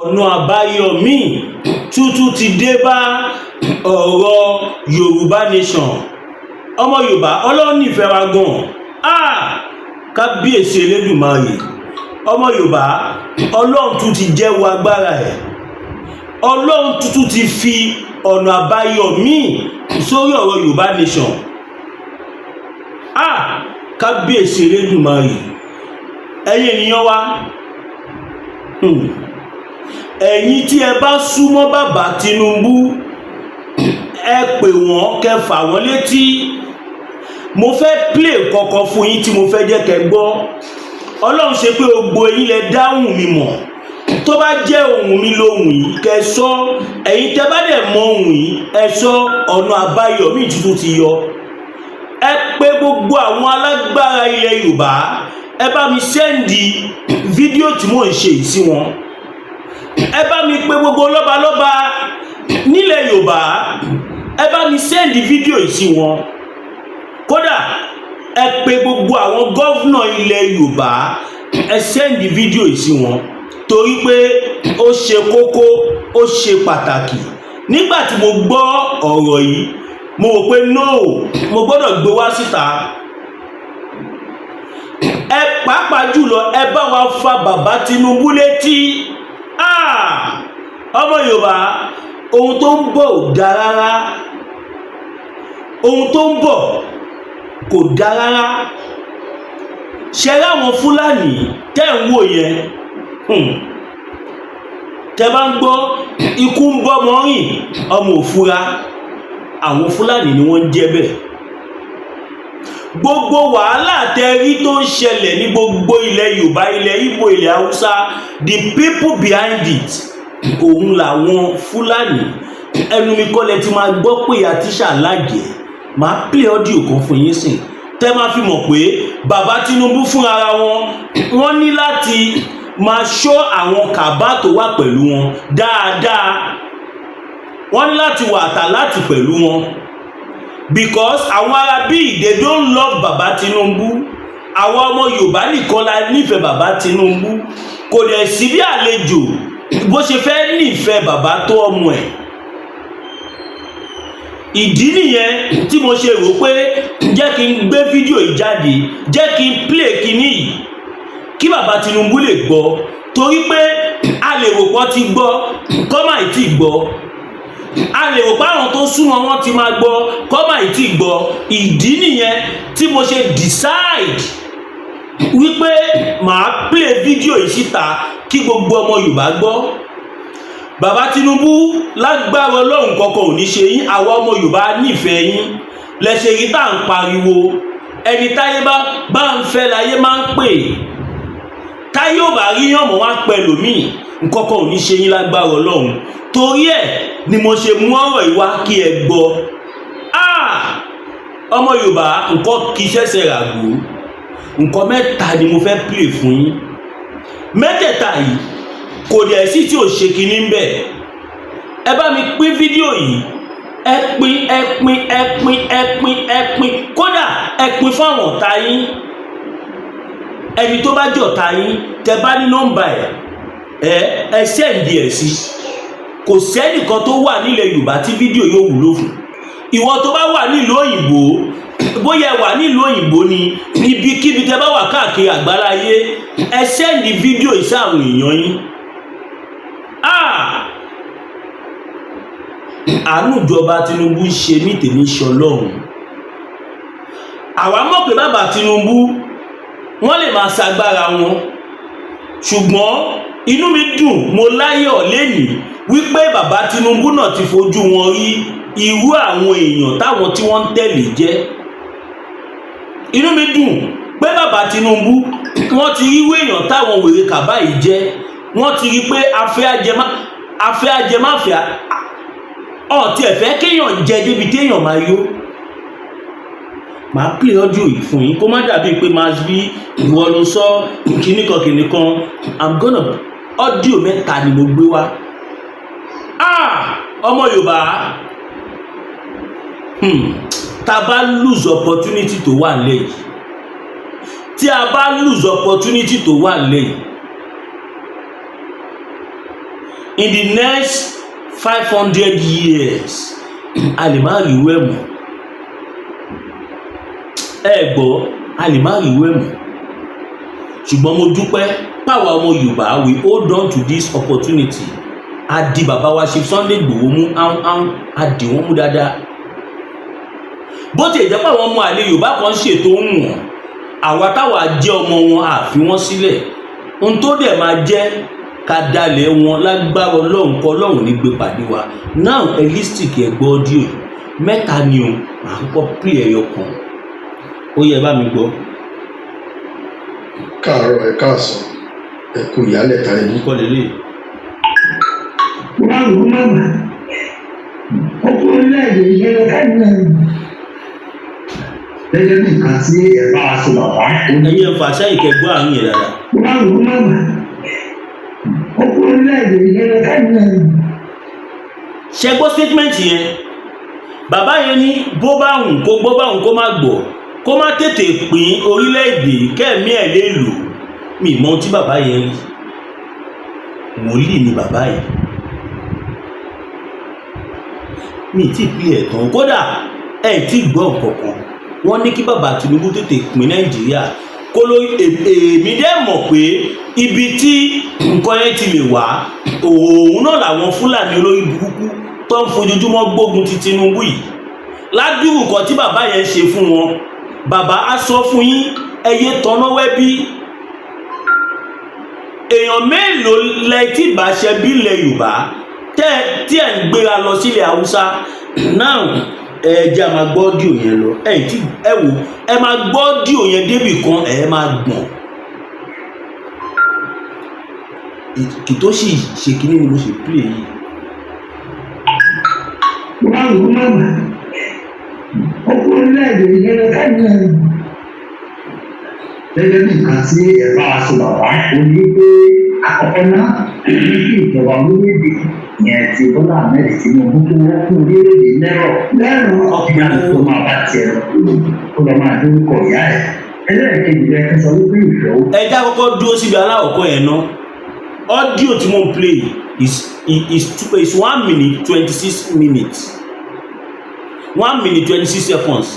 Ọ̀nà àbáyọ miín tuntun ti dé bá ọ̀rọ̀ Yorùbá Nation. Ọmọ Yorùbá, Ọlọ́run nífẹ̀ẹ́ wa gan-an. Ah, kábíyèsí Elédùmarè! Ọmọ Yorùbá, Ọlọ́run tún ti jẹ́wọ́ agbára ẹ̀. Ọlọ́run tuntun ti fi ọ̀nà àbáyọ míì sórí ọ̀rọ̀ Yorùbá Nation. Ah, kábíyèsí Elédùmarè! Ẹ̀yin ènìyàn wa, ẹ̀yin tí ẹ bá súnmọ́ bàbá Tinubu, ẹ pè wọ́n, kẹ́ fà wọ́n létí. Mo fẹ́ play kọ̀ọ̀kan fún yín tí mo fẹ́ jẹ́ kẹ́ gbọ́. Ọlọ́run ṣe pé gbogbo yín lẹ dáhùn mi mọ̀. Tó bá jẹ́ ohùn mi lóhùn yìí, kẹ́ sọ. Ẹ̀yin tẹ́ bá dẹ̀ mọ ohùn yìí, ẹ sọ. Ọ̀nà àbáyọ míì tuntun ti yọ. Ẹ pé gbogbo àwọn alágbára ilẹ̀ Yorùbá, ẹ bá mi send fídíò tí mò ń ṣe yìí sí wọn. Ẹ bá mi pé gbogbo lọ́balọ́ba nílẹ̀ Yorùbá, ẹ bá mi send fídíò yìí sí wọn. Kódà, ẹ pé gbogbo àwọn governor ilẹ̀ Yorùbá, ẹ send fídíò yìí sí wọn, torí pé ó ṣe kókó, ó ṣe pàtàkì. Nígbà tí mo gbọ́ ọ̀rọ̀ yìí, mo rò pé no, mo gbọ́dọ̀ gbé wá síta. Ẹ pàápàá jùlọ, ẹ bá wa fa bàbá Tinubu létí. Ah! Ọmọ Yorùbá, ohun tó ń bọ̀ ò dáa rárá. Ohun tó ń bọ̀ kò dáa rárá. Ṣe láwọn Fúlàní tẹ́ ń wò yẹn, tẹ́ bá ń gbọ́ ikú ń bọ́mọ rìn, ọmọ òfura, àwọn Fúlàní ni wọ́n ń jẹ́ bẹ́ẹ̀. Gbogbo wàhálà tẹ rí tó ń ṣẹlẹ̀ ní gbogbo ilẹ̀ Yorùbá, ilẹ̀ Ìgbò, ilẹ̀ Haúsá, the people behind it, òun làwọn Fúlàní. Ẹnu mi kọ́ lẹ ti máa gbọ́ pé ìyá tíṣà lájẹ̀ẹ́. Máa play audio kan fún yín sìn, tẹ́ máa fi mọ̀ pé bàbá Tinubu fún ara wọn, wọ́n ní láti máa ṣọ́ àwọn cabal tó wà pẹ̀lú wọn dáadáa. Wọ́n ní láti wà àtà láti pẹ̀lú wọn, because àwọn ará bíi, they don't love bàbá Tinubu. Àwọn ọmọ Yorùbá nìkan la nífẹ̀ẹ́ bàbá Tinubu. Kò dẹ̀ sí bí àlejò bó ṣe fẹ́ nífẹ̀ẹ́ bàbá tó ọmọ ẹ̀. Ìdí nìyẹn tí mo ṣe rò pé jẹ́ kí n gbé fídíò yìí jáde, jẹ́ kí n play kinní yìí kí bàbá Tinubu lè gbọ́, torí pé a lè rò pọ́ ti gbọ́, kọ́ máa tí gbọ́. A lè rò pé àwọn tó súnmọ́ wọn ti máa gbọ́, kọ́ máa tí gbọ́. Ìdí nìyẹn tí mo ṣe decide wípé màá play fídíò yìí síta kí gbogbo ọmọ Yorùbá gbọ́. Bàbá Tinubu, lágbára Ọlọ́run, kọ̀ọ̀kan ò ní ṣe yín. Àwa ọmọ Yorùbá nífẹ̀ẹ́ yín lẹ́sẹ̀ yìí tá à ń pariwo. Ẹni táyé bá ń fẹ́ láyé máa ń pè. Táyé ò bá rí yàn mọ́, wá pẹ̀lú míì. Nǹkan kan ò ní ṣe yín lágbára Ọlọ́run. Torí ẹ̀ ni mo ṣe mú ọ̀rọ̀ yìí wá kí ẹ gbọ́. Ah! Ọmọ Yorùbá, nǹkan kì í ṣẹ̀ṣẹ̀ ràgó. Nǹkan mẹ́ta ni mo fẹ́ play fún yín. Mẹ́tẹ̀ẹ̀ta yìí, kò dẹ̀ sí tí ò ṣe kinní ń bẹ̀. Ẹ bá mi pín fídíò yìí. Ẹ pín, ẹ pín, ẹ pín, ẹ pín, ẹ pín. Kódà, ẹ pín fáwọn ọ̀tá yín. Ẹni tó bá jọ̀tá yín, tẹ bá ní nọ́mbà ẹ̀, ẹ send ẹ̀ sí. Kò sẹ́nìkan tó wà nílẹ̀ Yorùbá tí fídíò yóò wúlò fún. Ìwọ tó bá wà nílùú òyìnbó, bóyá ẹ wà nílùú òyìnbó ni, ibikíbi tẹ bá wà káàkiri àgbáláyé, ẹ send fídíò yìí sáwọn èèyàn yín. Ah! Àánú ìjọba Tinubu ń ṣe mí, tèmi ṣọlọ́run. Àwa mọ̀ pé bàbá Tinubu, wọ́n lè máa ṣagbára wọn, ṣùgbọ́n inú mi dùn, mo láyọ̀ lénìí wípé bàbá Tinubu náà ti fojú wọn rí irú àwọn èèyàn táwọn tí wọ́n ń tẹ̀lé jẹ́. Inú mi dùn pé bàbá Tinubu, wọ́n ti rí irú èèyàn táwọn wèrè cabal yìí jẹ́. Wọ́n ti rí pé afẹ́ ajẹmáfẹ́ ọ̀tí ẹ̀fẹ́ kéèyàn jẹ débi téèyàn máa yó. Màá play audio yìí fún yín kó má dàbí pé máa bí ìwọ ló sọ kíní kan kíní kan. I'm gonna, audio mẹ́ta ni mo gbé wá. Ah! Ọmọ Yorùbá, tá a bá lose opportunity tó wà lẹ́yìn, tí a bá lose opportunity tó wà lẹ́yìn. In the next 500 years, a lè má rí irú ẹ̀ mọ́. Ẹ gbọ́, a lè má rí irú ẹ̀ mọ́. Ṣùgbọ́n mo dúpẹ́ páwa ọmọ Yorùbá, we hold on to this opportunity. A di bàbá wa Chief Sunday Igboho mú áhùn áhùn, a dì wọ́n mú dáadáa. Bó ti jẹ́ pé àwọn ọmọ àlè Yorùbá kan ṣètò ń wọ̀n, àwa táwa jẹ́ ọmọ wọn, àfi wọ́n sílẹ̀. Ohun tó dẹ̀ máa jẹ́ ká dalẹ̀ wọn lágbára Ọlọ́run kọ́, Ọlọ́run ní gbé pàdé wa. Now, ẹ listen, ẹ gbọ́ audio yìí. Mẹ́ta ni o, màá kọ́kọ́ play ẹyọ kan. Ó yẹ bá mi gbọ́. Káàárọ̀, ẹ káàsán, ẹ kú ìyálẹ̀ta yìí. Òun kọ́ lélẹ̀. Wọ́n á wò ó má mà ó kú orílẹ̀-èdè yẹn lọ káàdì. Gẹ́gẹ́ bí nǹkan tí ẹ bá wa sọ, bàbá. Ẹ̀yin ẹ̀ fà sẹ́yìn kẹ́ gbọ́ àárín yẹn dáadáa. Wọ́n á wò ó má mà ó kú orílẹ̀-èdè yẹn lọ káàdì. Ṣe gbọ́ statement yẹn? Bàbá yẹn ní bó bá wùn kó gbọ́, bá wùn kó má gbọ́, kó má tètè pín orílẹ̀-èdè kẹ́ẹ̀mí ẹ̀ lè lò mí mọ ohun tí bàbá yẹn rí. Wòlíì ni bàbá yìí. Mi tí pín ẹ̀ tán, kódà ẹ̀ tí gbọ́ nǹkan kan. Wọ́n ní kí bàbá Tinubu tètè pín Nàìjíríà kó ló. Èmi dẹ́ mọ̀ pé ibi tí nǹkan yẹn ti lè wá, òun náà làwọn Fúlàní olórí burúkú tó ń fojoojúmọ́ gbógun ti Tinubu yìí. Ládùúrù nǹkan tí bàbá yẹn ṣe fún wọn, bàbá á sọ fún yín, ẹ yé tọ́nà wẹ́bí. Èèyàn mélòó lẹ tí bá ṣe bí ilẹ̀ Yorùbá tẹ́ tí ẹ̀ ń gbéra lọ sílẹ̀ Haúsá now? Ẹ jẹ́ a máa gbọ́ audio yẹn lọ. Ẹ tí ẹ wò, ẹ máa gbọ́ audio yẹn débì kan, ẹ máa gbọ̀n. Kì tó sì ṣe kínní ni mo ṣe play yìí. Wọ́n á wò ó má mà ó kú orílẹ̀-èdè yẹn lọ káàdì. Gẹ́gẹ́ bí nǹkan tí ẹ bá wa sọ, bàbá, ó ní pé àkọ́kọ́ náà kí ìjọba orílẹ̀-èdè yẹn ti Bọ́lá Ahmed Tinubu tó wọ́n fún orílẹ̀-èdè lẹ́rọ̀ lẹ́rọ̀. Ọkùnrin tó máa bá tiẹ̀ lọ, kó lọ máa dórúkọ ìyá ẹ̀. Ẹlẹ́ẹ̀kejì rẹ̀ tó sọ wípé ìfẹ́ ó Ẹ já kọ́kọ́ dúró síbi aláwọ̀kọ́ yẹn ná. Audio tí mo ń play is 1 minute 26 minutes, 1 minute 26 seconds.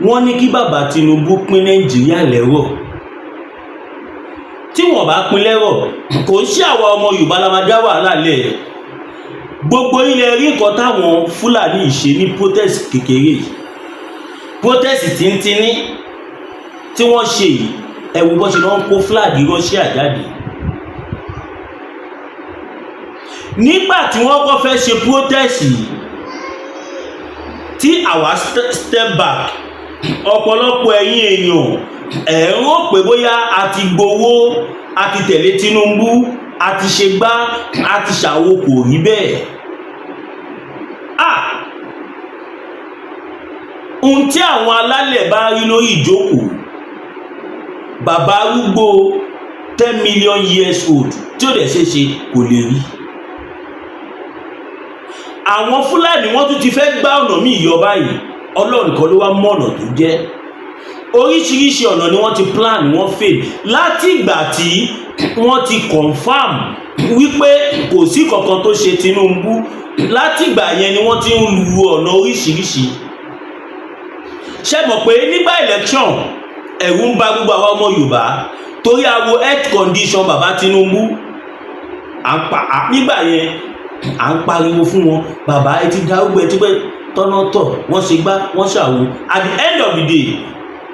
Wọ́n ní kí bàbá Tinubu pín Nàìjíríà lẹ́rọ̀. Tí wọ́n bá pín lẹ́rọ̀, kò ń ṣe àwa ọmọ Yorùbá la máa dá wàhálà lẹ̀. Gbogbo ilẹ̀ rí nǹkan táwọn Fúlàní ṣe ní protest kékeré yìí, protest tíntínní tí wọ́n ṣe yìí. Ẹ wo bó ṣe lọ ń kó flag Russia jáde nígbà tí wọ́n kọ́ fẹ́ ṣe protest yìí. Tí àwa step back, ọ̀pọ̀lọpọ̀ ẹ̀yin èèyàn ẹ̀ ń rò pé bóyá a ti gbowó, a ti tẹ̀lé Tinubu, a ti ṣe gbá, a ti ṣàwo. Kò rí bẹ́ẹ̀. Ah, ohun tí àwọn alálẹ̀ bá rí lórí ìjókòó, bàbá arúgbó 10 million years old tí ó dẹ̀ ṣe ṣe kò lè rí. Àwọn Fúlàní, wọ́n tún ti fẹ́ gbá ọ̀nà míì yọ báyìí. Ọlọ́run kan ló wá mọ̀ ọ̀nà tó jẹ́. Oríṣiríṣi ọ̀nà ni wọ́n ti plan, wọ́n fail. Láti ìgbà tí wọ́n ti confirm wípé kò sí kankan tó ṣe Tinubu, láti ìgbà yẹn ni wọ́n ti ń lu ọ̀nà oríṣiríṣi. Ṣé mọ̀ pé nígbà election, ẹ̀rù ń bà gbogbo àwa ọmọ Yorùbá torí a wo health condition bàbá Tinubu. À ń pa nígbà yẹn, à ń pariwo fún wọn, bàbá, ẹ ti darúgbó, ẹ ti pẹ́ tọ́nà tọ̀. Wọ́n ṣe gbá, wọ́n ṣàwo. At the end of the day,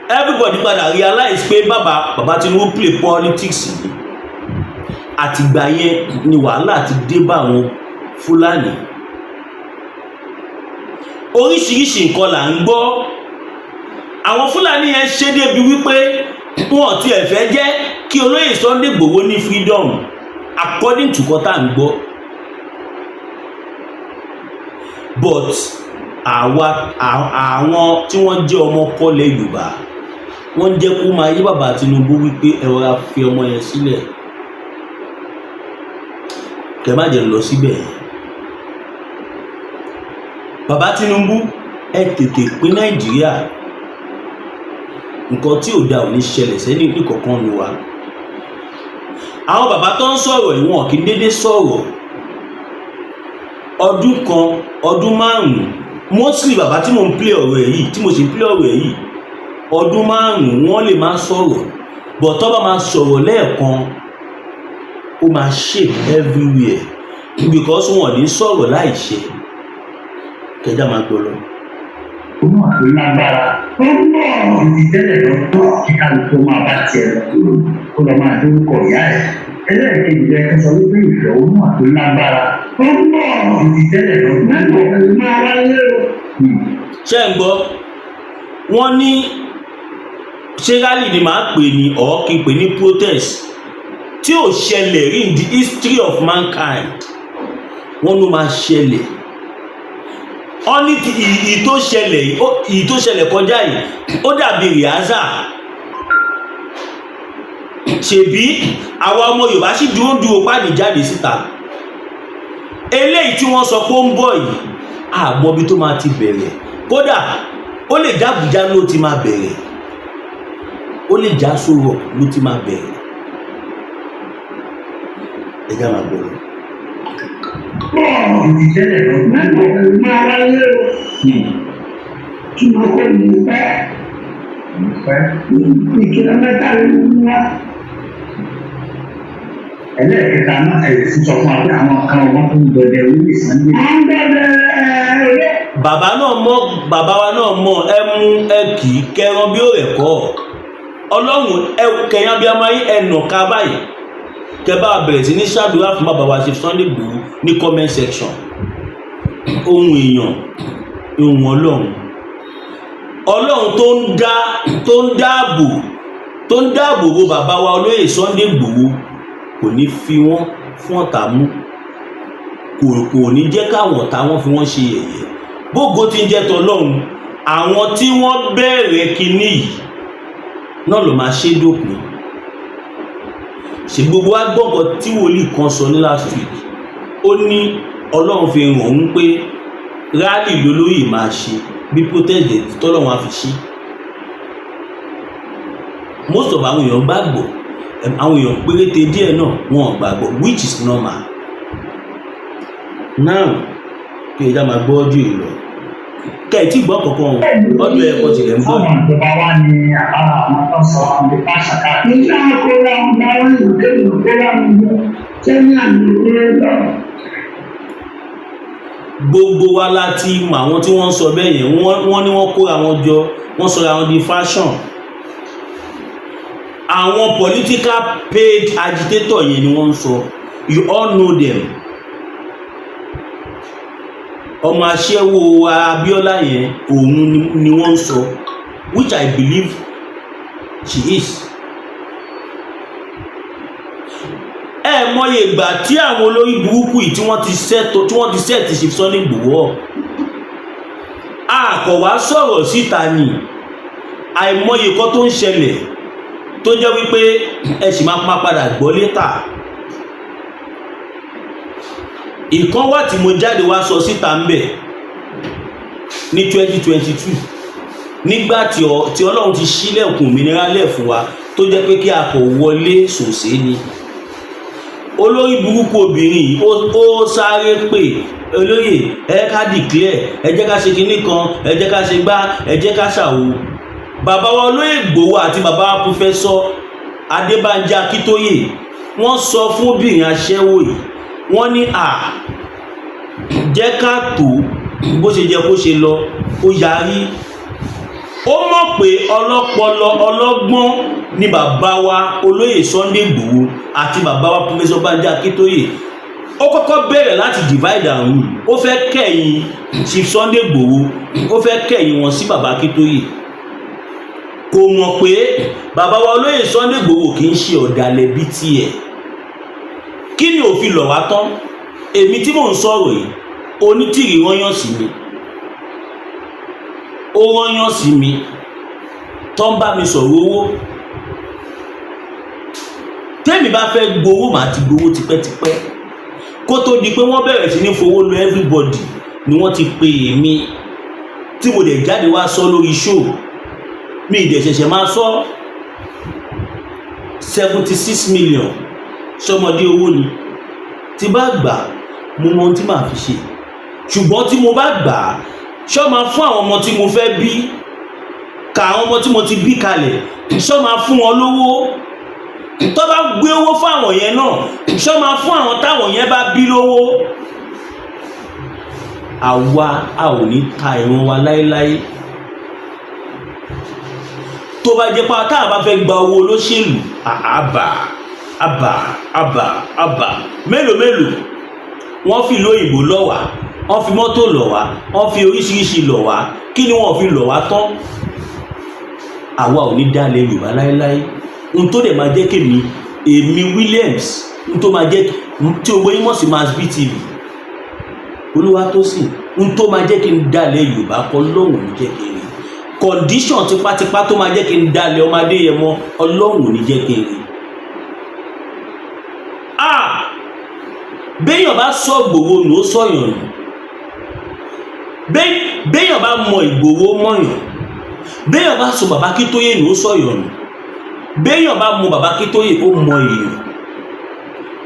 everybody padà realize pé bàbá Tinubu play politics ni. Àtìgbà yẹn ni wàhálà ti dé bá àwọn Fúlàní. Oríṣiríṣi nǹkan là ń gbọ́. Àwọn Fúlàní yẹn ṣe débi wípé wọn ò tiẹ̀ fẹ́ jẹ́ kí olóyè Sunday Igboho ní freedom, according to nǹkan tá à ń gbọ́. But àwa, àwọn tí wọ́n jẹ́ ọmọ kọ́lẹ̀ Yorùbá, wọ́n jẹ́ kó máa yé bàbá Tinubu wípé ẹ rọra fi ọmọ yẹn sílẹ̀, kẹ́ má jẹ́ lọ síbẹ̀. Bàbá Tinubu, ẹ tètè pín Nàìjíríà. Nǹkan tí ò da ò ní ṣẹlẹ̀ sẹ́ni nìkankan nu wa. Àwọn bàbá tó ń sọ̀rọ̀ yìí, wọn kì í dédé sọ̀rọ̀. Ọdún kan, ọdún 5, mostly bàbá tí mò ń play ọ̀rọ̀ ẹ̀ yìí, tí mo sì ń play ọ̀rọ̀ ẹ̀ yìí, ọdún 5 wọ́n lè máa sọ̀rọ̀, but tó bá máa sọ̀rọ̀ lẹ́ẹ̀kan, ó máa shake everywhere, because wọn ò ní sọ̀rọ̀ láì ṣe kẹjá. Máa gbọ́ lọ. Ó náà tó lágbára. Ó ń bọ̀. Ju ti tẹ́lẹ̀ lọ, kí kálukú máa bá tiẹ̀ lọ, kó lọ máa dórúkọ ìyá ẹ̀. Ẹlẹ́ẹ̀kejì rẹ̀ kan sọ wípé ìfẹ̀hónú hàn tó lágbára Ó ń bọ̀. ju ti tẹ́lẹ̀ lọ. Mẹ́wàá máa wáyé o. Ṣé ń gbọ́? Wọ́n ní ṣé rally ni màá pè ní ọ̀ kí n pè ní protest tí ò ṣẹlẹ̀ rí in the history of mankind. Wọ́n ló máa ṣẹlẹ̀. Wọ́n ní ti ìyí tó ṣẹlẹ̀ yìí, ìyí tó ṣẹlẹ̀ kọjá yìí, ó dàbí rehearsal. Ṣèbí àwa ọmọ Yorùbá sì dúró dúró pàdé jáde síta. Eléyìí tí wọ́n sọ pé ó ń bọ̀ yìí, àmọ́ ibi tó máa ti bẹ̀rẹ̀. Kódà ó lè já Àbújá ló ti máa bẹ̀rẹ̀, ó lè já sórọ̀ ló ti máa bẹ̀rẹ̀. Ẹ já máa gbọ́ lọ. Bọ̀. Ju ti tẹ́lẹ̀ lọ. Mẹ́wàá máa wáyé o. Tí mo kọ́ ní pẹ́. Pẹ́. Ìkìlọ̀ mẹ́ta ló ń wá. Ẹlẹ́ẹ̀kẹta náà, ẹ̀rẹ̀ sí sọ fún wa pé àwọn kan wọ́n tó ń dọdẹ orí Sunday. À ń bẹ̀rẹ̀ ẹ̀rẹ́. Bàbá náà mọ̀, bàbá wa náà mọ̀. Ẹ mú ẹ kì í kẹran bí ó rẹ̀ kọ́ Ọlọ́run. Ẹ kẹyàn bí a máa yí ẹnà ká báyìí, kẹ bá bẹ̀rẹ̀ sí ní ṣàdúrà fún bàbá wa ṣe Sunday Igboho ní comment section. Ohun èèyàn, ohun Ọlọ́run, Ọlọ́run tó ń dáàbò bo bàbá wa olóyè Sunday Igboho, kò ní fi wọ́n fún ọ̀tá mú, kò ní jẹ́ káwọn ọ̀tá wọn fi wọ́n ṣe yẹ̀yẹ́. Bógo ti ń jẹ́ tọlọ́run, àwọn tí wọ́n bẹ̀rẹ̀ kinní yìí náà ló máa ṣe dópin. Ṣe gbogbo wa gbọ́kọ̀ tí wòlíì kan sọ ní last week? Ó ní Ọlọ́run fi hàn òun pé rally lolóyè máa ṣe bí protest tọ́lọ́run á fi ṣe. Most of àwọn èèyàn gbàgbọ́, àwọn èèyàn péréte díẹ̀ náà wọn ò gbàgbọ́, which is normal. Now, kí ẹ já máa gbọ́ ọdún yìí lọ. Kẹ́ ẹ̀ tí gbọ́ kankan o, ọdún ẹ̀kọ́ tilẹ̀ ń bọ̀. Sáwọn ìjọba wa ní àbára àwọn tó ń sọ àwọn ìpàṣẹ káàkiri. Nígbà kóra ọmọ ìkéwì kóra ọmọ sẹ́ni àmì ìkórè lọ. Gbogbo wa la ti mọ àwọn tí wọ́n ń sọ bẹ́ẹ̀ yẹn. Wọ́n ní wọ́n kóra wọn jọ, wọ́n sọra wọn di fashion. Àwọn political paid agitator yẹn ni wọ́n ń sọ. You all know them. Ọmọ aṣẹ́wó Abíọ́lá yẹn, òun ni wọ́n ń sọ, which I believe she is. Ẹ mọye ìgbà tí àwọn olórí burúkú yìí tí wọ́n ti set Chief Sunday Igboho up. A kò wá sọ̀rọ̀ síta ni. Àìmọye kan tó ń ṣẹlẹ̀ tó jẹ́ wípé ẹ sì máa pa padà gbọ́ létà. Ìkan wà tí mo jáde wá sọ síta ń bẹ̀ ní 2022, nígbà tí Ọlọ́run ti ṣílẹ̀kùn òmìnira lẹ̀ fún wa, tó jẹ́ pé kí a kò wọlé sòsé ni. Olórí burúkú obìnrin yìí, ó sáré pé olóyè ẹ ká declare, ẹ jẹ́ ká ṣe kinní kan, ẹ jẹ́ ká ṣe gbá, ẹ jẹ́ ká ṣàwo. Bàbá wa olóyè Ìgbòho àti bàbá wa Professor Adébánjí Akíntóyè, wọ́n sọ fún obìnrin aṣẹ́wó yìí, wọ́n ní à jẹ́ ká tó bó ṣe jẹ́ kó ṣe lọ. Ó yarí. Ó mọ̀ pé ọlọ́pọlọ ọlọ́gbọ́n ni bàbá wa olóyè Sunday Ìgbòho àti bàbá wa Professor Bánjí Akíntóyè. Ó kọ́kọ́ bẹ̀rẹ̀ láti divide and rule. Ó fẹ́ kẹ̀yìn Chief Sunday Ìgbòho, ó fẹ́ kẹ̀yìn wọn sí bàbá Akíntóyè. Kò mọ̀ pé bàbá wa olóyè Sunday Ìgbòho kì í ṣe ọ̀dàlẹ̀ bíi tiẹ̀. Kí ni òfin lọ̀ wá tán? Èmi tí mò ń sọ̀rọ̀ yìí, onítìrì rányàn sí mi, ó rányàn sí mi tó ń bá mi sọ̀rọ̀ owó. Tẹ́mi bá fẹ́ gbowó, màá ti gbowó tipẹ́tipẹ́. Kó tó di pé wọ́n bẹ̀rẹ̀ sí ní fowó lọ everybody ni wọ́n ti pè mí, tí mo dẹ̀ jáde wá sọ lórí show mi. Ìdẹ̀ ṣẹ̀ṣẹ̀ máa sọ 76 million. Ṣọmọdé owó ni. Tí bá gbà, mo mọ ohun tí màá fi ṣe, ṣùgbọ́n tí mo bá gbà á, ṣọ́ máa fún àwọn ọmọ tí mo fẹ́ bí, ka àwọn ọmọ tí mo ti bí kalẹ̀, ṣọ́ máa fún wọn lówó? Tó bá gbé owó fún àwọn yẹn náà, ṣọ́ máa fún àwọn táwọn yẹn bá bí lówó? Àwa a ò ní ta ìran wa láéláé. Tó bá jẹ́ pa tá a bá fẹ́ gba owó olóṣèlú, àbà àbà àbà àbà, mélòó mélòó wọ́n fi ìlú òyìnbó lọ̀ wá, wọ́n fi mọ́tò lọ̀ wá, wọ́n fi oríṣiríṣi lọ̀ wá. Kí ni wọ́n fi lọ̀ wá tán? Àwa ò ní dálẹ̀ Yorùbá láéláé. Ohun tó dẹ̀ máa jẹ́ kémi, èmi Williams, ohun tó máa jẹ́ tí o gbóyún mọ̀ sí Mass BTV Olúwatósìn, ohun tó máa jẹ́ kí n dálẹ̀ Yorùbá kọ́ lọ́hùn ní jẹ́ kí n rí condition tipátipá tó máa jẹ́ kí n dálẹ̀ ọmọ Adéyẹmọ. Ọlọ́hùn ní jẹ́ kí n rí. Ah, béèyàn bá sọ Ìgbòho nù, ó sọ̀yàn nù. Béèyàn bá mọ Ìgbòho mọ̀yàn, béèyàn bá sọ bàbá Akíntóyè nù, ó sọ̀yàn nù. Béèyàn bá mọ bàbá Akíntóyè, ó mọ èèyàn.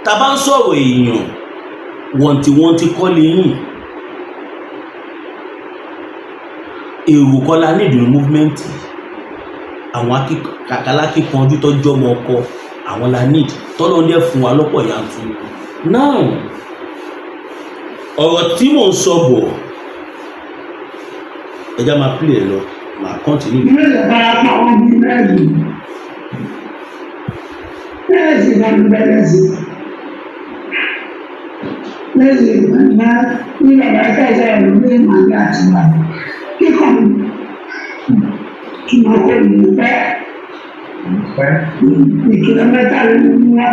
Tá a bá ń sọ̀rọ̀ èèyàn, wọ̀ntìwọ̀ntì kọ́ lẹ́yìn èrò kọ́ la nídìí movement. Àwọn alákìkanjú tó jọmọ ọkọ, àwọn la need tọ́lọ́ dẹ́ fún wa lọ́pọ̀ yanturu. Now, ọ̀rọ̀ tí mò ń sọ bọ̀, ẹ já máa play ẹ lọ, màá continue. Ilé ìjọba pa wọn bí mẹ́rin bẹ́ẹ̀ sì náà ń bẹ̀rẹ̀ sí lẹ́sìn ìgbà ní bàbá kẹsẹ̀ ẹ̀rọ ní ìmọ̀lẹ́ àti bàbá kíkọ́ kí wọ́n kó ní pẹ́ Pẹ́. Ìkìlọ̀ mẹ́ta ló ń wá.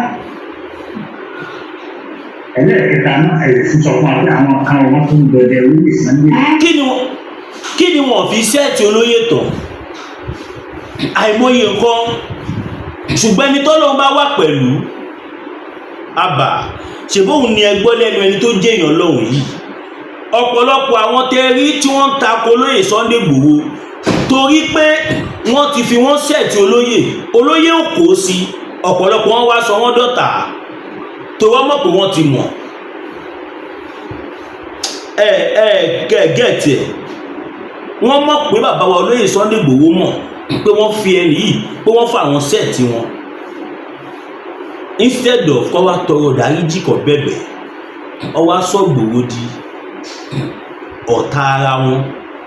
Ẹlẹ́ẹ̀kẹta náà, ẹ̀rẹ̀ sì sọ fún wa pé àwọn kan wọ́n tún dọdẹ orí Sunday. Kí ni wọ́n fi set olóyè tán? Àìmọye nǹkan, ṣùgbọ́n ẹni tọ́lọ́run bá wà pẹ̀lú àbà ṣèbóhùn ni. Ẹ gbọ́ lẹ́nu ẹni tó jẹ́ èèyàn lọ́hùn yìí. Ọ̀pọ̀lọpọ̀ àwọn tẹ rí tí wọ́n ń tako olóyè Sunday Igboho, torí pé wọ́n ti fi wọ́n set olóyè, olóyè ò kó sí. Ọ̀pọ̀lọpọ̀ wọn wá sọ wọ́n dọ̀tá, tó wọ́n mọ̀ pé wọ́n ti mọ̀. Ẹ ẹ gẹ̀ẹ́gẹ̀ẹ́tì ẹ̀, wọ́n mọ̀ pé bàbá wa olóyè Sunday Igboho mọ̀ pé wọ́n fi ẹni yìí, pé wọ́n fa àwọn set wọn. Instead of kọ́ wá tọrọ dáríjì, kọ́ bẹ̀bẹ̀, ọ wá sọ Ìgbòho di ọ̀tá ara wọn.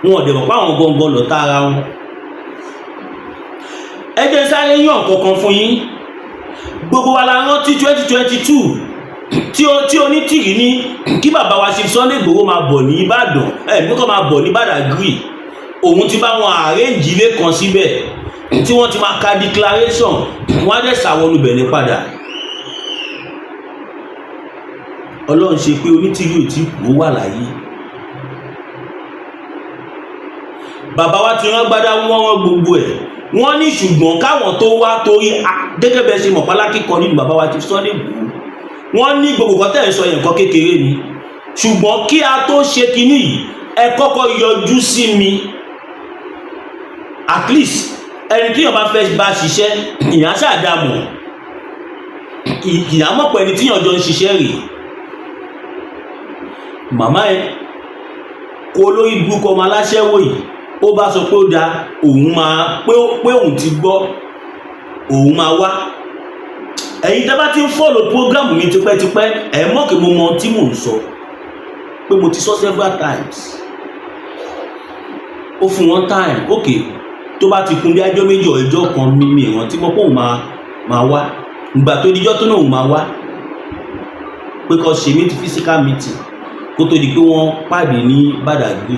Wọn ò dẹ̀ mọ̀ pé àwọn gangan lọ̀tá ara wọn. Ẹ jẹ́ sáré yàn kankan fún yín. Gbogbo wa la rántí 2022 tí onítìrí ní kí bàbá wa ṣe Sunday Igboho máa bọ̀ ní Ìbàdàn, ẹ bí kò máa bọ̀ ní Badagry. Òun ti bá wọn arrange ilé kan síbẹ̀ tí wọ́n ti máa ka declaration, wọ́n á dẹ̀ sàwọnú bẹ̀rẹ̀ padà. Ọlọ́run ṣe pé onítìrí ò tí kú, ó wà láyé. Bàbá wa ti rán gbádá, wọ́n rán gbogbo ẹ̀. Wọ́n ní ṣùgbọ́n káwọn tó wá, torí gẹ́gẹ́ bẹ́ẹ̀ ṣe mọ̀ pálákì kan nínú bàbá wa ti Sunday Igboho, wọ́n ní gbogbo nǹkan tẹ̀ ń sọ yẹn, nǹkan kékeré ni, ṣùgbọ́n kí a tó ṣe kinní yìí, ẹ kọ́kọ́ yọjú sí mi. At least ẹni tí yàn bá fẹ́ bá ṣiṣẹ́, ìyàn ṣàdàmọ̀, ìyàn mọ̀ pé ẹni tí yàn jọ ń ṣiṣẹ́ rèé. Màmá ẹ kó lórí burúkú ọmọ aláṣẹ́wò yìí, ó bá sọ pé ó da òun máa pé òun ti gbọ́, òun máa wá. Ẹ̀yin tẹ́ bá ti ń follow program mi tipẹ́tipẹ́, ẹ̀ mọ̀ kí mo mọ ohun tí mò ń sọ, pé mo ti sọ several times. Ó fún wọn time, ok, tó bá ti kún bí ajọ́ 2, ọjọ́ kan, mímí ìrántí mọ́ pé òun máa wá. Ìgbà tó dijọ́ tó náà òun máa wá, pé kó ṣe meet, physical meeting, kó tó di pé wọ́n pàdé ní Badagry.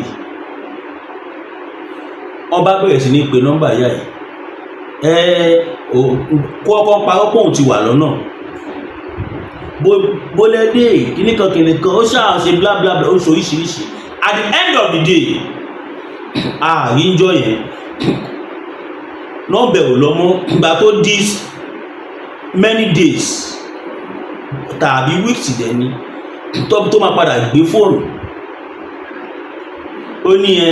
Wọ́n bá bẹ̀rẹ̀ sí ní pe nọ́mbà ìyá yìí. Ẹ kó ọkọ̀ parọ́ pé òun ti wà lọ́nà bólẹ́dé kìnnìkan kìnnìkan, ó ṣáà ṣe bla bla bla, ó ṣe oríṣiríṣi. At the end of the day, àríjọ yẹn nọ́ọ̀bẹ̀ ò lọ mọ́. Ìgbà tó di many days tàbí weeks dẹ̀ ni tó máa padà gbé fóònù, ó ní ẹ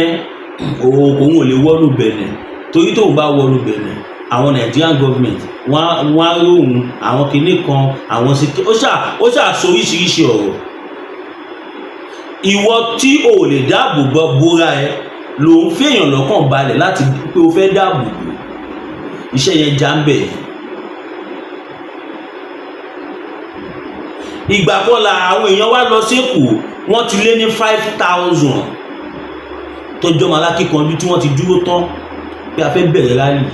òun ò lè wọ́nù Bẹ̀nẹ̀, torí tóun bá wọnú Bẹ̀nẹ̀ Àwọn Nigerian government, wọ́n á róhun àwọn kinní kan, àwọn sí. Ó ṣà sọ oríṣiríṣi ọ̀rọ̀. Ìwọ tí o ò lè dáàbò bóra ẹ ló ń fèèyàn lọ́kàn balẹ̀ láti pé o fẹ́ dáàbò bò. Iṣẹ́ yẹn já ń bẹ̀ yẹn. Ìgbà kan la àwọn èèyàn wá lọ sékòó, wọ́n ti lé ní 5,000 tọjọ́ ọmọ alákìkanjú tí wọ́n ti dúró tán pé a fẹ́ bẹ̀rẹ̀ rally.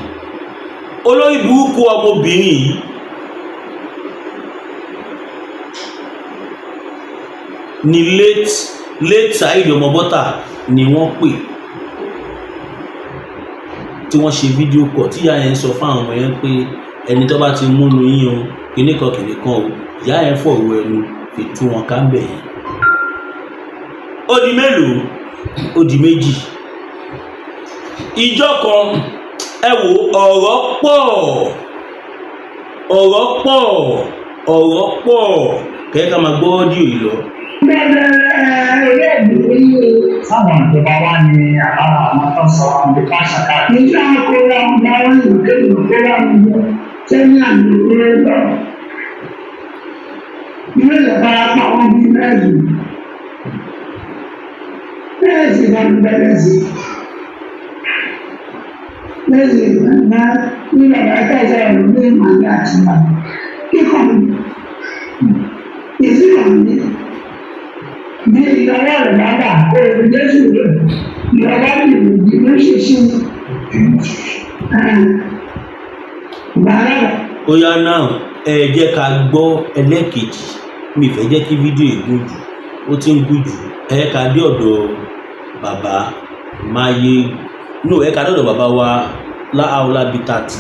Olórí burúkú ọmọbìnrin yìí ni late Saheed Ọmọbọ́tà ni wọ́n pè tí wọ́n ṣe fídíò kọ̀ tí ìyá yẹn sọ fáwọn ọmọ yẹn pé ẹni tó bá ti múnú yín o, kinní kan kinní kan o. Ìyá yẹn fọ̀rọ̀ ẹnu fi tú wọn ká ń bẹ̀ yẹn. Ó di mélòó? Ó di méjì. Ìjọ kan, ẹ wò, ọ̀rọ̀ pọ̀, ọ̀rọ̀ pọ̀, ọ̀rọ̀ pọ̀. Kẹ́kẹ́ ká máa gbọ́ audio yìí lọ. Sáwọn ìjọba wa ní àbára àwọn tó ń sọ àwọn ibi pàṣẹ káàkiri. Nígbà kóra ọ̀daràn ìkéwì kóra ọ̀gbọ́n sẹ́yìn àmì ìwé lọ. Ilé ìfarapa wọn bí mẹ́rin. Bẹ́ẹ̀ sì máa ń bẹ̀rẹ̀ sí. Bẹ́ẹ̀ sì máa ní bàbá kẹsẹ̀ ẹ̀rù ní ìmọ̀lẹ́ àti bàbá. Kíkọ̀ mi, ìsìnkọ̀ mi, bí ìyọ̀rọ̀ rẹ̀ bá bà, òòrùn Jésù rẹ̀, ìyọ̀rọ̀ mi ìlú ṣíṣí. Bàrà. Ó yá náà, ẹ jẹ́ ká gbọ́ ẹlẹ́ẹ̀kejì. Mi fẹ́ jẹ́ kí fídíò yìí gùn jù, ó ti ń gùn jù. Ẹ jẹ́ ká dé ọ̀dọ̀ bàbá Máyé no, ẹ ká dé ọ̀dọ̀ bàbá wa Láàólà Bitati.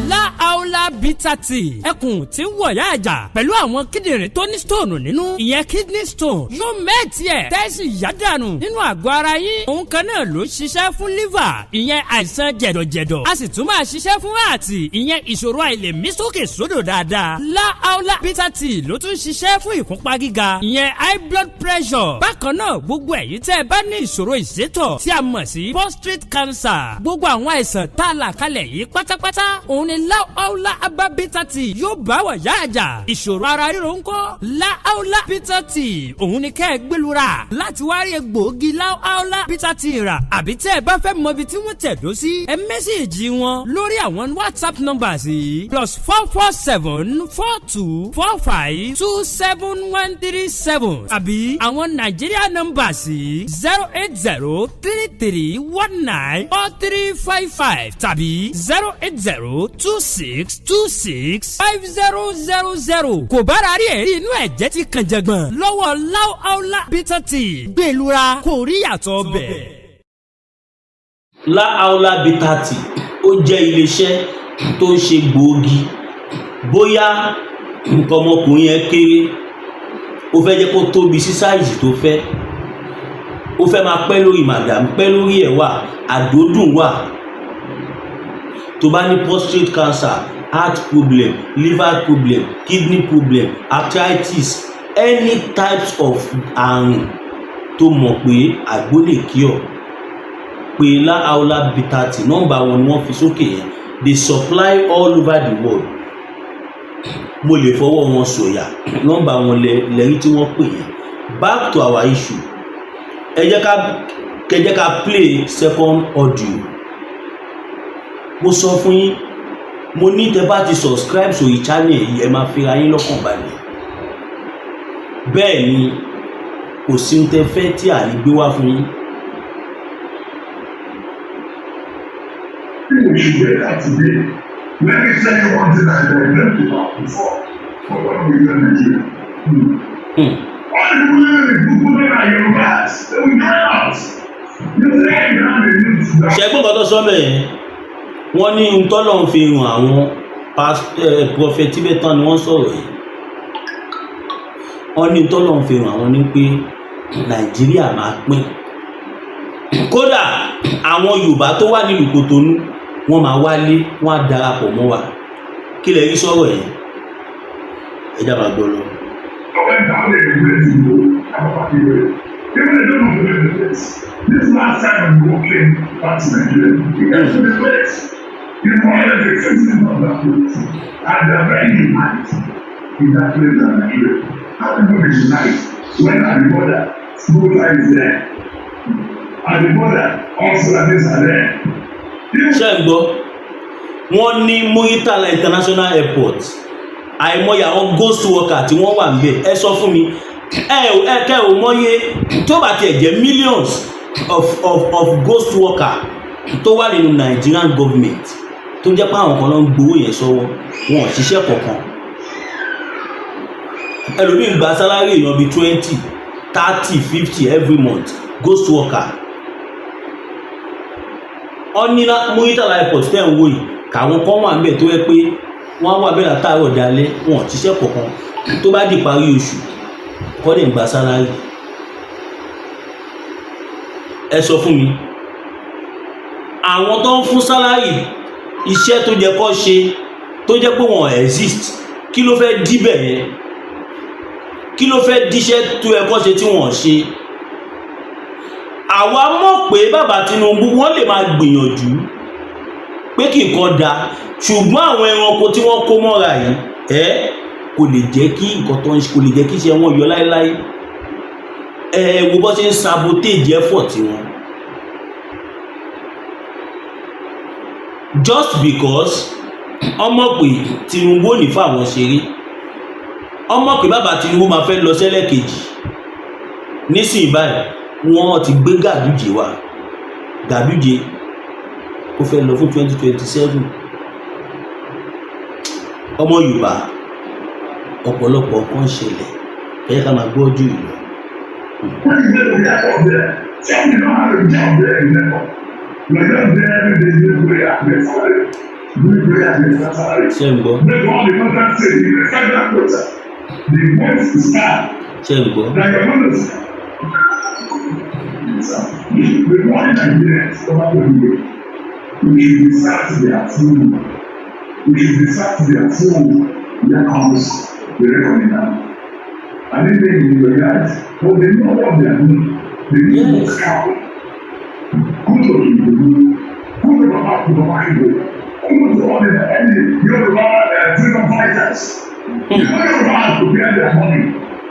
Láàólà Bitter Tea, ẹkùn tí ń wọ̀yá àjà pẹ̀lú àwọn kíndìnrín tó ní stone nínú, ìyẹn kidney stone, yóò mẹ́ẹ̀tì ẹ̀ tẹ́sí yádànù nínú àgọ́ ara yín. Òun kan náà ló ṣiṣẹ́ fún liver, ìyẹn àìsàn jẹ̀dọ̀jẹ̀dọ̀. A sì tún máa ṣiṣẹ́ fún heart, ìyẹn ìṣòro àìlèmí sókè sódò dáadáa. Láàólà Bitter Tea ló tún ṣiṣẹ́ fún ìfúnpá gíga, ìyẹn high blood pressure. Bákan náà, gbogbo ẹ̀yin tẹ́ ẹ bá ní ìṣòro ìsétọ̀ tí a mọ̀ sí prostate cancer, gbogbo àwọn àìsàn tá a là kalẹ̀ yìí pátápátá, òun ni Láàólà Herbal Bitter Tea yóò bá wà yá àjà. Ìṣòro ara ríro ńkọ́? Láàólà Bitter Tea, òun ni kẹ́ ẹ gbẹlura láti wá rí egbòogi Láàólà Bitter Tea rà, àbí tẹ́ ẹ bá fẹ́ mọ ibi tí wọ́n tẹ̀dó sí, ẹ message wọn lórí àwọn WhatsApp numbers yìí: +44 7424 527137, àbí àwọn Nàìjíríà numbers yìí: 08033194355 tàbí 08026265000. Kò bára rí ẹ̀rí inú ẹ̀jẹ̀ ti kàn jẹ̀gbọ̀n lọ́wọ́ Láàólà Bitter Tea, gbẹ̀lura kò rí yàtọ̀ bẹ̀. Láàólà Bitati, ó jẹ́ iléeṣẹ́ tó ń ṣe gbòógì. Bóyá nǹkan ọmọkùnrin yẹn kéré, ó fẹ́ jẹ́ kó tóbi sí size tó fẹ́, ó fẹ́ máa pẹ́ lórí madam, pẹ́ lórí ẹ̀ wà, àdódùn wà. Tó bá ní prostate cancer, heart problem, liver problem, kidney problem, arthritis, any types of àrùn tó mọ̀ pé àgbo lè cure, pé Láàólà Bitati. Nọ́mbà wọn ni wọ́n fi sókè yẹn. They supply all over the world. Mo lè fọwọ́ wọn sọ̀yà. Nọ́mbà wọn lẹ́rí tí wọ́n pè yẹn. Back to our issue. Ẹ jẹ́ ká play second audio. Mo sọ fún yín, mo ní tẹ́ bá ti subscribe sórí channel yìí, ẹ máa fira yín lọ́kàn balẹ̀. Bẹ́ẹ̀ ni, kò sí ohun tẹ́ fẹ́ tí à ní gbé wá fún yín. We should wake up today. Let me tell you one thing I dreamt about before for when we were in Nigeria. All the people living in Google are Yorubas. They will join us. You say you have a youth that Ṣẹ́gbọ́n kan tó sọ bẹ́ẹ̀ yẹn, wọ́n ní ohun tọ́lọ́run fi hàn àwọn Prophet Tibetan ni wọ́n sọ̀rọ̀ yìí. Wọ́n ní tọ́lọ́run fi hàn àwọn ní pé Nàìjíríà máa pín, kódà àwọn Yorùbá tó wà nílùú Kòtónú, wọ́n máa wálé, wọ́n á darapọ̀ mọ́ wa. Kí lẹ rí sọ̀rọ̀ yẹn? Ẹ jábàá gbọ́ lọ. Went down there in where to go. I'm not here. Even they don't want to leave the place. This last time when we came back to Nigeria, he came to the place. Already a citizen of that place. And they are very united in that place and Nigeria. How people be unite when at the border, Buhari is there? At the border, all Fulanis are there. Even Ṣé ń gbọ́? Wọ́n ní Muritala International Airport, àìmọye àwọn ghost worker tí wọ́n wà níbẹ̀. Ẹ sọ fún mi, ẹ ò ẹ kẹ́ ò mọye tó bá tiẹ̀ jẹ́ millions of ghost worker tó wà nínú Nigerian government, tó jẹ́ pé àwọn kan ló ń gbowó yẹn sọ́wọ́, wọn ò ṣiṣẹ́ kankan. Ẹlòmíì gba salary èèyàn bíi 20, 30, 50 every month, ghost worker. Wọ́n ní Muritala Airport tẹ́ ń wò yìí, káwọn kan wà níbẹ̀ tó yẹ pé wọ́n á wà bẹ́ẹ̀ látàárọ̀ dalẹ́, wọn ò ṣiṣẹ́ kankan. Tó bá di parí oṣù, kọ́ dẹ̀ ń gba salary. Ẹ sọ fún mi, àwọn tó ń fún salary, iṣẹ́ tó jẹ́ kó ṣe, tó jẹ́ pé wọ́n exist, kí ló fẹ́ díbẹ̀ yẹn? Kí ló fẹ́ díṣẹ́ tó yẹ kó ṣe tí wọ́n ṣe? Àwa mọ̀ pé bàbá Tinubu, wọ́n lè máa gbìyànjú pé kí nǹkan da, ṣùgbọ́n àwọn ẹranko tí wọ́n kó mọ́ra yìí, ẹ kò lè jẹ́ kí nǹkan tó ń ṣe, kò lè jẹ́ kí iṣẹ́ wọn yọ láéláé. Ẹ wo bó ṣe ń sabotage effort wọn just because ọmọ pé Tinubu ò ní fáwọn ṣeré, ọmọ pé bàbá Tinubu máa fẹ́ lọ sẹ́lẹ̀ kejì. Nísìnyí báyìí, wọ́n ti gbé Gàdújé wá. Gàdújé ó fẹ́ lọ fún 2027. Ọmọ Yorùbá, ọ̀pọ̀lọpọ̀ nǹkan ṣẹlẹ̀, ẹ jẹ́ ká máa gbọ́ jù lọ. When you go to the airport there, tell me not how to job there in airport. Like just there every day, do prayer, get salary. Do prayer, get salary. Ṣé ń gbọ́? Make all the content say the federal quota. They want to start. Ṣé ń gbọ́? Like you're going to The one Nigerians over the year, we should be sat their food. We should be sat their food. Here comes the reckoning now. And then they realize, well, they know what they are doing. They need to scout. Kudos to you. Kudos to Baba to Baba Ibo. Kudos to all the any Yoruba freedom fighters. You know Yoruba have prepared their money.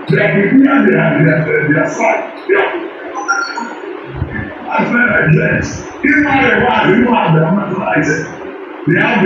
They have prepared their fight. They have That's where I dress. Even though they have their nationality. They have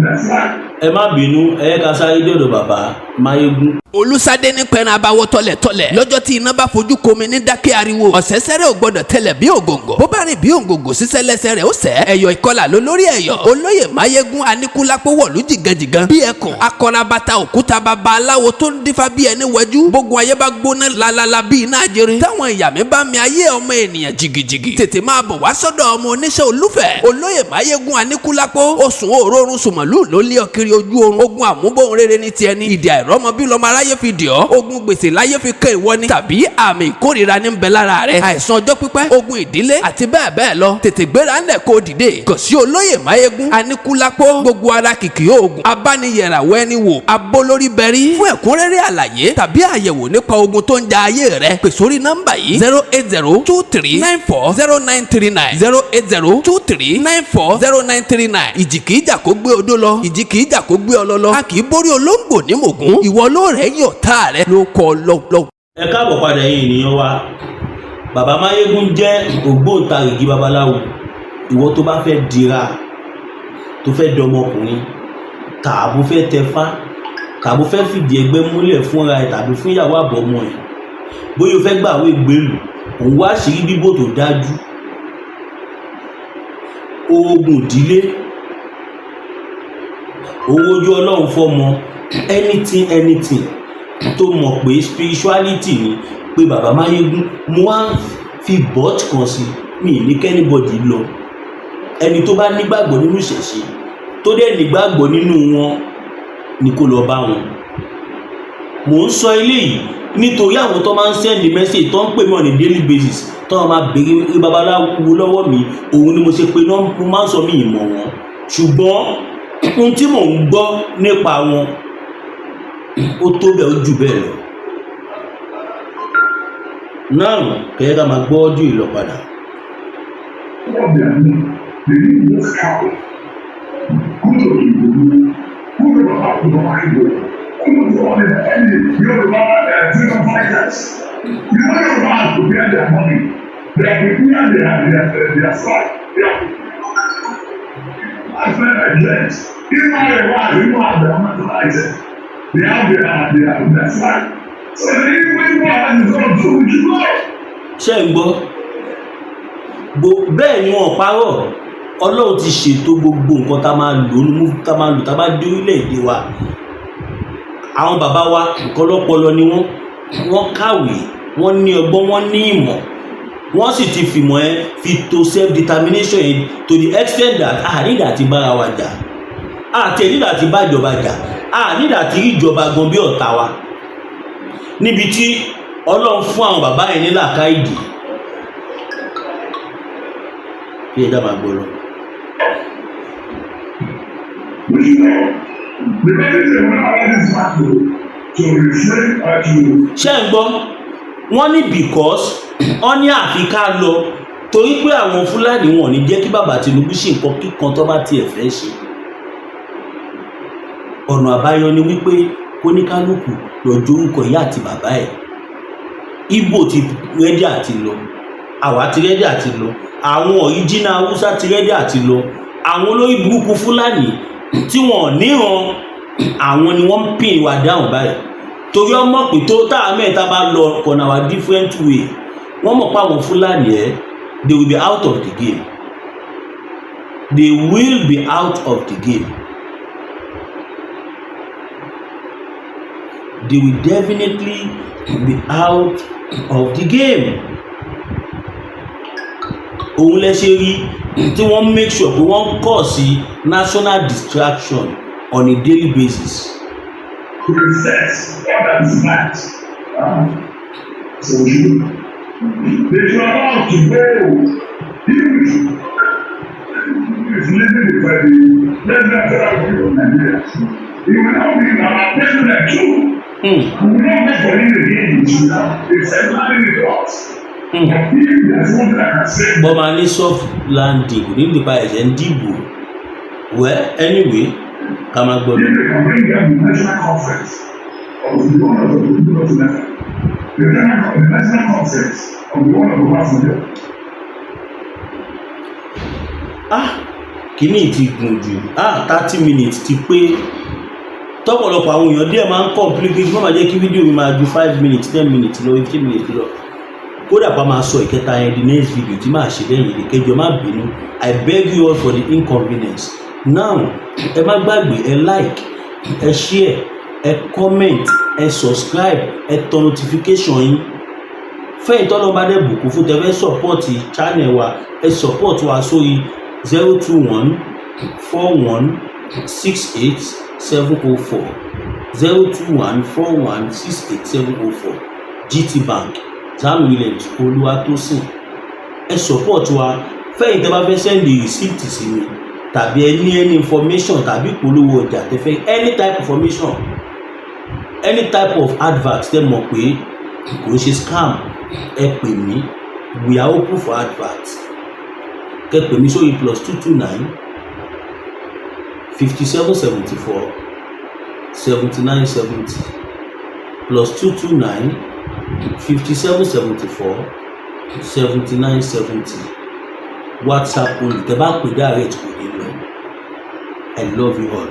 their flag. Ẹ má bínú, ẹ yẹ ká sáré dọ̀dọ̀ bàbá Máyégún. Olùsádé ní pẹ̀rẹ̀ abawọ́ tọ́lẹ̀tọ́lẹ̀ lọ́jọ́ tí iná bá fojú komi ní dákẹ́ ariwo. Ọ̀sẹ̀sẹ̀rẹ̀ ò gbọ́dọ̀ tẹlẹ̀ bí ògòǹgò, bó bá rìn bí ògòǹgò, sísẹ́ lẹ́sẹ̀ rẹ̀ ó sẹ́. Ẹ̀yọ̀ ìkọlà ló lórí ẹ̀yọ̀. Olóyè Máyégún Aníkúlápó wọ̀lú jìgànjìgàn bí ẹkùn akọrabata òkúta, bàbá aláwo tó ń dífá bí ẹni wẹjú. Gbogbo ayé bá gbóná lalala bí iná ajere, táwọn ìyá mi bá mi ayé ọmọ ènìyàn jìgìjìgì, tètè máa bọ̀ wá sọ́dọ̀ ọmọ oníṣẹ́ olúfẹ̀, olóyè Máyégún Aníkúlápó. Oṣùn òórùn sùmọ̀lú ló lé ọ kiri ojú oorun. Ogun àmúbọ̀n rere ní tiẹ̀ ní ìdí àìrọ́mọ bí lọ́mọ aráyé fi dì ọ́. Ogun gbèsè láyé fi kẹ́ ìwọ ni, tàbí àmì ìkórìíra ní ń bẹ lára rẹ, àìsàn ọjọ́ pípẹ́, ogun ìdílé àti bẹ́ẹ̀ bẹ́ẹ̀ lọ. Tètè gbéra ńlẹ̀ kó dìde kàn sí olóyè Máyégún Aníkúlápó. Gbogbo ara kìkì oògùn abániyẹ̀ràwọ̀ ẹni wò abólórí bẹ̀rí. Fún ẹ̀kúnrẹ́rẹ́ àlàyé tàbí àyẹ̀wò nípa ogun tó ń ja ayé rẹ, pè sórí nọ́mbà yìí: 08023940939, 08023940939. Ìjì kìí jà kó gbé odó lọ, ìjì kìí jà kó gbé ọ lọ. A kì í borí olóńgbò ní mògún. Ìwọ ló rẹ̀ yọ̀ tá rẹ ló kọ́ lọ́lọ́. Ẹ káàbọ̀ padà, ẹ̀yin ènìyàn wa. Bàbá Máyégún jẹ́ ògbóǹtarìgì babaláwo. Ìwọ tó bá fẹ́ dira, tó fẹ́ dọmọkùnrin, tààbò fẹ́ tẹfá, tààbò fẹ́ fìdí ẹgbẹ́ múlẹ̀ fúnra ẹ̀ tàbí fún ìyàwó àbọ̀mọ ẹ̀, bóyá o fẹ́ gbàwé gbèlú, òun wá àṣírí bíbò tó dájú, oògùn ìdílé, owó ojú ọlọ́run fọ́mọ, anything, anything tó mọ̀ pé spirituality ni, pé bàbá Máyégún. Mo wá fi but kan sí mi ní kí anybody lọ. Ẹni tó bá nígbàgbọ́ nínú ìṣẹ̀ṣe, tó dẹ̀ nígbàgbọ́ nínú wọn ni kó lọ bá wọn. Mò ń sọ eléyìí nítorí àwọn tó máa ń send message, tó ń pè mí on a daily basis, tó máa béèrè babaláwo lọ́wọ́ mi. Òun ni mo ṣe pé mo máa ń sọ mí ìmọ̀ wọn, ṣùgbọ́n ohun tí mò ń gbọ́ nípa wọn, ó tó bẹ́ẹ̀, ó jù bẹ́ẹ̀ lọ. Náà kẹ́yẹ́ ká máa gbọ́ audio yìí lọ padà. What they are doing, they need this cow. Kudo to Igbo, kudo to Baba Igbo, kudo to all the any Yoruba freedom fighters. You know Yoruba has prepared their money. They have prepared their strike. They have I spend my dreams. Even Yoruba, even have their mobilized. They have their strike. So if we want to go to, we should go. Ṣé ń gbọ́ bẹ́ẹ̀ ni wọn parọ́. Ọlọ́run ti ṣètò gbogbo nǹkan tá a máa lò ní tá a máa lò tá a bá dé orílẹ̀-èdè wa. Àwọn bàbá wa, nǹkan lọ́pọlọ ni wọ́n. Wọ́n kàwé, wọ́n ní ọgbọ́n, wọ́n ní ìmọ̀, wọ́n sì ti fìmọ̀ ẹ́ fi to self determination yẹn to the extent that a nígbà tí bára wa jà, àti nígbà tí bá ìjọba jà, a nígbà tí rí ìjọba gan bí ọ̀tá wa, níbi tí Ọlọ́run fún àwọn bàbá yẹn ní làákàyè. Kí ẹ dábàá gbọ́ lọ. We should know. Because if they will not allow this man to refrain or to Ṣé ń gbọ́? Wọ́n ní because wọ́n ní àfi ká lọ, torí pé àwọn Fúlàní wọn ò ní jẹ́ kí bàbá Tinubu ṣe nǹkan kíkan tó bá tiẹ̀ fẹ́ ṣe. Ọ̀nà àbáyọ ni wípé kóníkálukú lọ jórúkọ ìyá àti bàbá ẹ̀. Ìgbò ti ready àti lọ, àwa ti ready àti lọ, àwọn original Haúsá ti ready àti lọ. Àwọn olórí burúkú Fúlàní tí wọn ò níran, àwọn ni wọ́n ń pin wa down báyìí, torí ọmọ pé tó tá a mẹ́ta bá lọ on our different way, wọ́n mọ̀ pé àwọn Fúlàní ẹ̀, they will be out of the game. They will be out of the game. They will definitely be out of the game. Òun lẹ ṣe rí tí wọ́n make sure pé wọ́n cause national distraction on a daily basis. To reset all that is bad. So we should they should allow us to go. If is living with the president of the of Nigeria, he will now be our president too. We will not wait for him again. We should now accept landing with us. But if there's one thing I can say, Bọ́ máa ní soft landing, kò ní nípa ẹ̀ṣẹ̀ ń dìbò. Well, anyway, ká máa gbọ́ lọ. If they can bring them the national conference of the one of the people of the national conference of the one of Obasanjo. Ah, kíní ti gùn jù. Ah, 30 minutes ti pé. Tọ́pọ̀lọpọ̀ àwọn èèyàn díẹ̀ máa ń complain pé kí wọ́n máa jẹ́ kí fídíò mi máa ju 5 minutes, 10 minutes lọ, 15 minutes lọ. Kódà pa máa sọ ìkẹta yẹn di next video tí màá ṣe lẹ́yìn ìkẹjọ. Má bínú, I beg you all for the inconvenience. Now, ẹ má gbàgbé, ẹ like, ẹ share, ẹ comment, ẹ subscribe, ẹ tọ notification yín. Fẹ́yìn tọ́lọ́ bá dẹ̀ bùkún fún tẹ́fẹ́ support channel wa, ẹ support wa sórí 0214168704, 0214168704, GT Bank, Zanu Williams Olúwatósìn. Ẹ support wa. Fẹ́yìn tẹ́ bá fẹ́ send receipt sí mi, tàbí ẹ ní any information tàbí ìpolówó ọjà tẹ́ fẹ́, any type of information, any type of advert tẹ́ mọ̀ pé kò ń ṣe scam, ẹ pè mí. We are open for advert. Kẹ́ pè mí sórí +229 57 74 79 70, +229 57 74 79 70. WhatsApp only. Tẹ́ bá pè direct, kò ní lọ. I love you all.